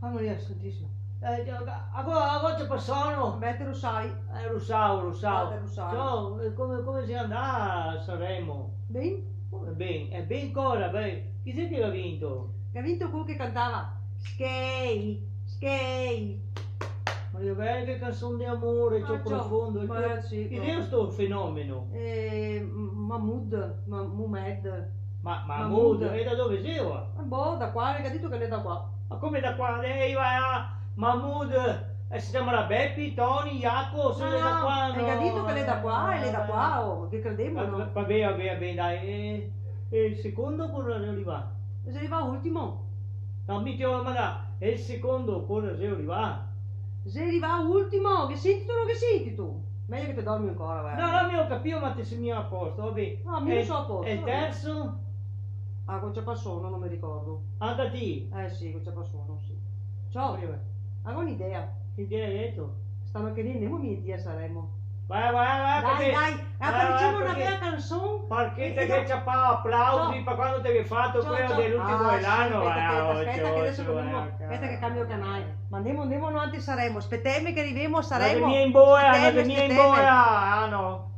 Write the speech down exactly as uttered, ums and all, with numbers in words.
Maria Santisima. Eh, ago-, ago-, agoa te pasano. Beh, te rusai. Eh, rusau, rusau. Ah, te rusai. Ciò, eh, come, come xe andà a Sanremo? Ben. Come ben? Eh, ben cosa, ben. Chi xe che ga vinto? Ga vinto quel che cantava: "Schei, schei". Ma che bela che canson de amore, ciò, profondo. Ma sì, chi xe sto fenomeno? Eh, M-, Mahmood, Ma-, Mumed. Ma, Mahmood, Mahmood. E da dove xeua? Eh, boh, da qua, el ga dito che l'è da qua. Ma come da qua? Eh, i va a Mahmood, eh, se ciamarà Bepi, Toni, Jaco, se l'è da qua, no, no, el ga dito che l'è da qua, el è da qua, oh, che credemo, no? Va, va ben, va ben, va ben, dai. E, e el secondo cosa xe rivà? Xe rivà ultimo. No, mi te go domandà, e el secondo cosa xe rivà? Xe rivà ultimo, ghe sentito o no ghe sentito? Mejo che te dormi ancora, varda. No, no, mi go capìo, ma te si mia a posto, va ben. No, mi no so a posto, va ben. E el terso? Ah, co ciapà sono, no me ricordo. Anca ti? Eh sì, co ciapà sono, sì. Ciò, go un'idea. Che idea gheto? Stanote ndemo mi e ti a Sanremo. Va, va, va. Dai, parché, dai, va, va, facemo na bela canson. Parché e te ghe ciapà aplausi par quando te ghe fato quela de l'ultimo de l'ano, va, va, ciò, ciò, va, va. Speta che cambio canale. Ma ndemo, ndemo, no, antes Sanremo. Speteme che rivemo a Sanremo. Ndemo in boa, ndemo in boa, ah, no.